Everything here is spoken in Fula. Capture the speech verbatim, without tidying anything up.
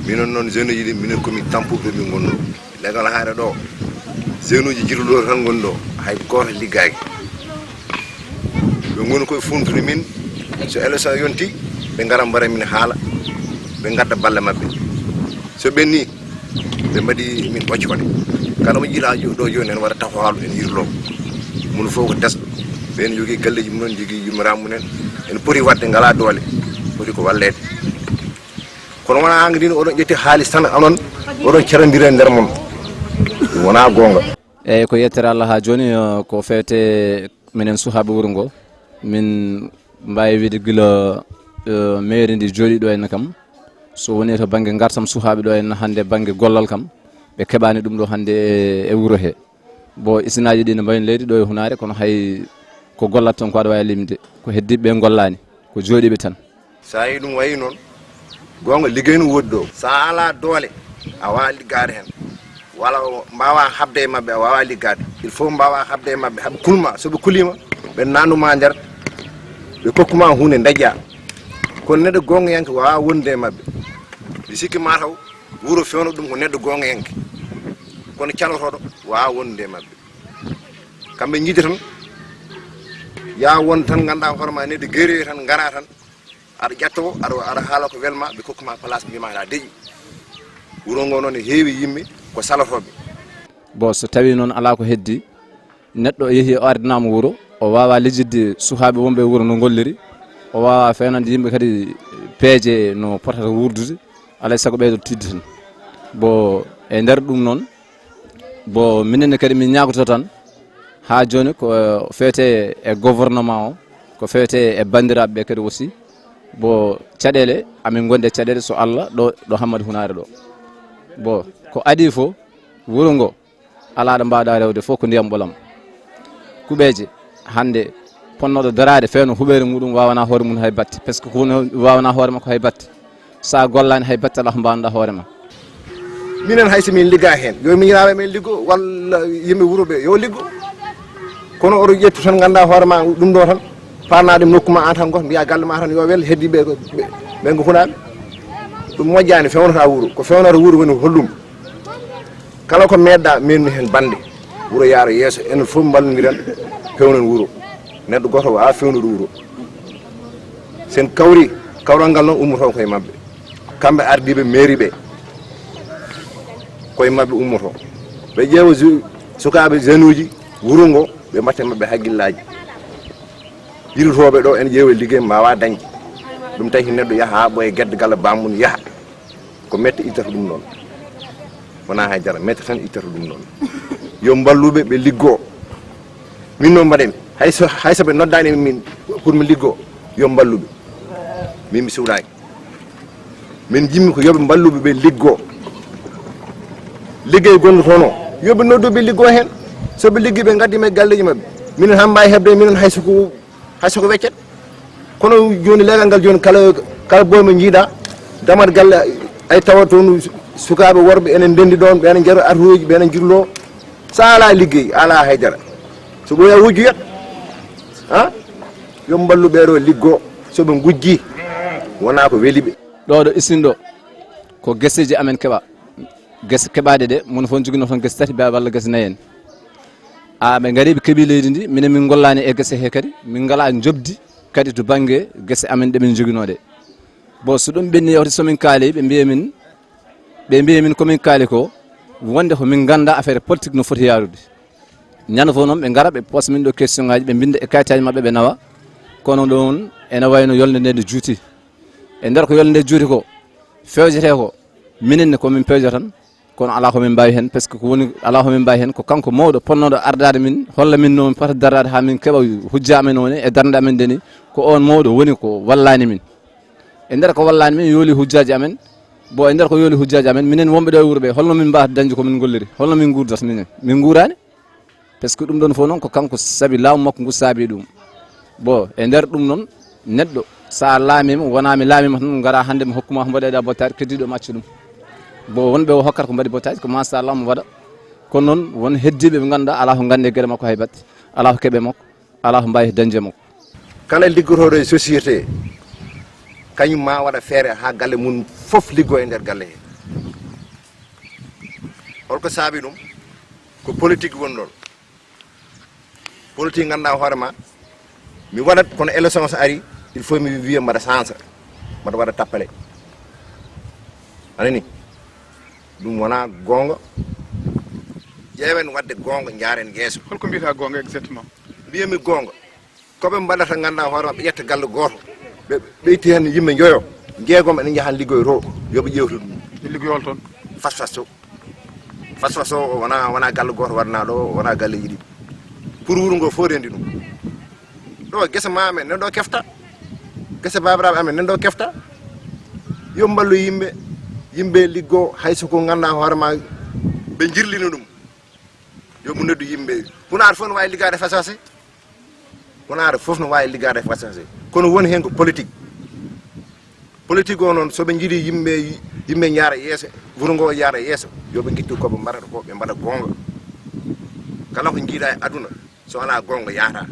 Minen noon, jeune uji ɗi, minen komin tampuɓe min ngonno. Legal haare ɗo, jeune uji Jirlo tan ngoni ɗo, hay gooto liggaaki. Ɓe ngoni koye funtude min, so élection yonti, ɓe ngara mbara min haala, ɓe ngadda balle maɓɓe. So ɓenni, ɓe mbaɗi min ɓoccooɗe. Kala mo jiiɗa jo-, ɗo jooni en waɗa taho haalo en Jirlo. Moni fof ko tesɗo. Ɓen jogii galleeji mum en, jogii yummiraɓe mum en. En poti waɗde, ngalaa doole. Poti ko walleede. Kono wonaa hankadi oɗon ƴetti haalis tan, onon oɗon carondira e nder mon. Ɗum wonaa goonga. Eyyi, ko yettere Allah haa jooni, eh, ko feewte minen suhaaɓe wuro ngo. Min mbaawi wiide gila, eh, mairie ndi jooɗii ɗo henna kam, so woni to bannge ngartam suhaaɓe ɗo henna hannde, bannge gollal kam, ɓe keɓaani ɗum ɗo hannde e, e wuro he. Bon, isinaaji ɗi no mbayi no leydi ɗo e hunaare, kono hay ko gollata toon ko aɗa waawi limde. Ko heddiiɓe ɓe ngollaani, ko jooɗiiɓe tan. So a yii ɗum wayi noon, goonga, liggey no woodi ɗo. So a alaa doole, a waawaa liggaade heen. Walla o mbaawaa haɓde e maɓɓe, a waawaa liggaade. Il faut mbaawaa haɓde e maɓɓe, haɓe kulma. So ɓe kuliima, ɓe naatnu ma nder, ɓe kokku ma huunde, ndañƴaa. Kono neɗɗo goongayanke waawaa wonde e maɓɓe. Mi sikki ma taw wuro fewndo ɗum ko neɗɗo goongayanke. Kono calotooɗo waawaa wonde e maɓɓe. Kamɓe njiɗi tan, yaa won tan, nganndaa hoore ma neɗɗo geeroyo tan, ngaraa tan, aɗa ƴetta o, aɗa, aɗa haala ko welma, ɓe kokku ma place, mbiyma aɗa deƴi. Wuro ngo noon ne heewi yimɓe ko salotooɓe. Bon, so tawii noon alaa ko heddii, neɗɗo yehii o ardinaama wuro, o waawaa lijjitde suhaaɓe wonɓe e wuro no ngolliri, o waawaa feewnande yimɓe kadi peeje no potata wuurdude, alaa e sago ɓeydo tiiɗde tan. Bon, e nder ɗum noon, bon, minen ne kadi min ñaagotoo tan, haa jooni ko feewte e gouvernement o, ko feewte e banndiraaɓe ɓe kadi aussi. Bon, caɗeele, amin ngondi e caɗeele so Allah ɗo, ɗo Hammadi Hunaare ɗo. Bon, ko adii fof, wuro ngo, alaa ɗo mbaawɗaa rewde fof ko ndiyam ɓolam. Kuɓeeje, hannde, ponnooɗo daraade feewno huɓeere muɗum waawanaa hoore mum hay batte, parce que ko woni waawanaa hoore makko hay batte. So a gollaani hay batte alaa ko mbaawnɗaa hoore ma. Minen hay so min liggaa heen, yo miñiraaɓe men liggo, walla yimɓe wuro ɓe yo liggo. Kono oɗo ƴettu tan, nganndaa hoore ma ɗum ɗo tan, paarnaa ɗum nokku ma aan tan gooto, mbiyaa galle ma tan yo wel, heddiiɓe ko ɓe, ɓe ko hunaaɓe. Ɗum moƴƴaani, feewnata wuro. Ko feewnata wuro woni hollum. Kala ko meeɗɗaa meennu heen bannde, wuro yaaro yeeso, enen fof mballondiren, peewnen wuro. Neɗɗo gooto waawaa feewnude wuro. Sen kawri, kawral ngal noon ummotoo koye maɓɓe. Kamɓe ardiiɓe mairie ɓe, koye maɓɓe ummotoo. Ɓe ƴeewa ju-, sukaaɓe jeunes uji wuro ngo, ɓe mbatta e maɓɓe hakkillaaji. Yirlotooɓe ɗo, ene ƴeewa liggey, mbaawa dañde. Ɗum tawi neɗɗo yaha haa ɓooya gedde galle bammum yaha. Ko mette ittata ɗum ɗoon. Wonaa hay dara, mette tan ittata ɗum ɗoon. Yo mballuɓe ɓe liggoo. Min noon mbaɗen, hay so, hay so ɓe noddaani min pour mi liggoo, yo mballuɓe. Min mi suuɗaaki. Min njimmi ko yo ɓe mballuɓe ɓe liggoo. Liggey gonɗo toon o, yo ɓe noddu ɓe liggoo heen. So ɓe liggii, ɓe ngaddi men galleeji maɓɓe. Minen han mbaawi heɓde, minen hay so ko, hay so ko weccet. Kono jooni, leegal ngal jooni, kala, kala boy mo njiiɗa, damat galle, ay tawa toon sukaaɓe worɓe ene ndenndi ɗoon, ɓe ene njara atuuji, ɓe ene njurloo. So alaa liggey, alaa haydara. So ɓooya wujjoyat, ha? Yo mballu ɓee ɗo liggoo, so ɓe ngujjii, wonaa ko weli ɓe. Ɗo ɗo isin ɗo, ko geseeji amen keɓa. Gese keɓaaɗe ɗe, mon fof joginoo toon gese tati, mbiyaa walla gese nayi en. A, ɓe ngari, ɓe keɓi leydi ndi, minen min ngollaani e gese he kadi, min ngalaa njoɓdi kadi to bannge gese amen ɗe min joginoo ɗe. Bon, so ɗum ɓenni, yawti so min kaali, ɓe mbiya min, ɓe mbiya min ko min kaali ko, wonde ko min nganndaa affaire politique no foti yaarude. Ñande fof noon ɓe ngara, ɓe poosa min ɗo question ngaji, ɓe mbinnda e kayitaaji maɓɓe, ɓe nawa. Kono ɗoon ene wayno yolnde nde nde juuti. E nder ko yolnde nde juuti ko, fewjetee ko, minen ne ko min pewjata tan, kono alaa ko min mbaawi heen, parce que ko woni, alaa ko min mbaawi heen, ko kanko mawɗo potnooɗo ardaade min, holla min no min pota darade haa min keɓa hujja amen o ne e darnde amen nde ni, ko oon mawɗo woni ko wallaani min. E nder ko wallaani min, yooli hujjaaji amen, bon, e nder ko yooli hujjaaji amen, minen wonɓe ɗo e wuro ɓe, holno min mbaawata dañde ko min ngolliri, holno min nguurdata minen? Min nguuraani. Parce que ɗum ɗoon fof noon ko kanko, sabi laamu makko ngu saabi ɗum. Bon, e nder ɗum noon, neɗɗo, so a laamiima, wonaa mi laamiima tan, ngara hannde mi hokkuma ko mbaɗeɗa bottaari, keddiiɗo mi acca ɗum. Bon, wonɓe o hokkata ko mbaɗi bottaari, ko machallah mo waɗa. Kono noon, won heddiiɓe ɓe ngannduɗaa alaa ko nganndi e geɗe makko hay batte, alaa ko keɓe makko, alaa ko mbaawi dañde e makko. Kala liggotooɗo e société, kañum ma waɗa feere haa galle mum fof liggoo e nder galle he. Holko saabi ɗum? Ko politique woni ɗon. Politique, ngannduɗaa hoore ma, mi waɗat, kono élection so ari, il faut mi wiya mbaɗa change, mbaɗa waɗa tappale. Anani? Ɗum wona goonga. Ƴeewen waɗde goonga, njaaren yeeso. Holko mbiyata goonga exactement? Mbiyami goonga. Ko ɓe mbaɗata, ngannduɗaa hoore maɓɓe, ƴetta galle gooto, ɓe ɓeyti heen yimɓe njoyo, jeegom ene njahan liggoyo to, yo ɓe ƴeewtu ɗum. E liggoyol toon? Fas fas to. Fas fas o wona, wona galle gooto waɗanaa ɗo, wona galleeji ɗiɗi. Pour wuro ngo fof renndi ɗum. Ɗo gese ma amen nan ɗo kefta. Gese babiraɓe amen nan ɗo kefta. Yo mballu yimɓe, yimɓe liggo, hay so ko ngannduɗaa hoore ma ɓe jirlino ɗum. Yo ɓe noddu yimɓe. Pulaar fof no waawi liggaade fas fas. Pulaar fof no waawi liggaade fas fas. Kono woni heen ko politique. Politique o noon, so ɓe njiɗi yimɓe, yimɓe yaara yeeso, wuro ngo yaara yeeso, yo ɓe ngittu ko ɓe mbaɗata ko, ɓe mbaɗa goonga. Kala ko njiiɗa e aduna, so alaa goonga, yahata.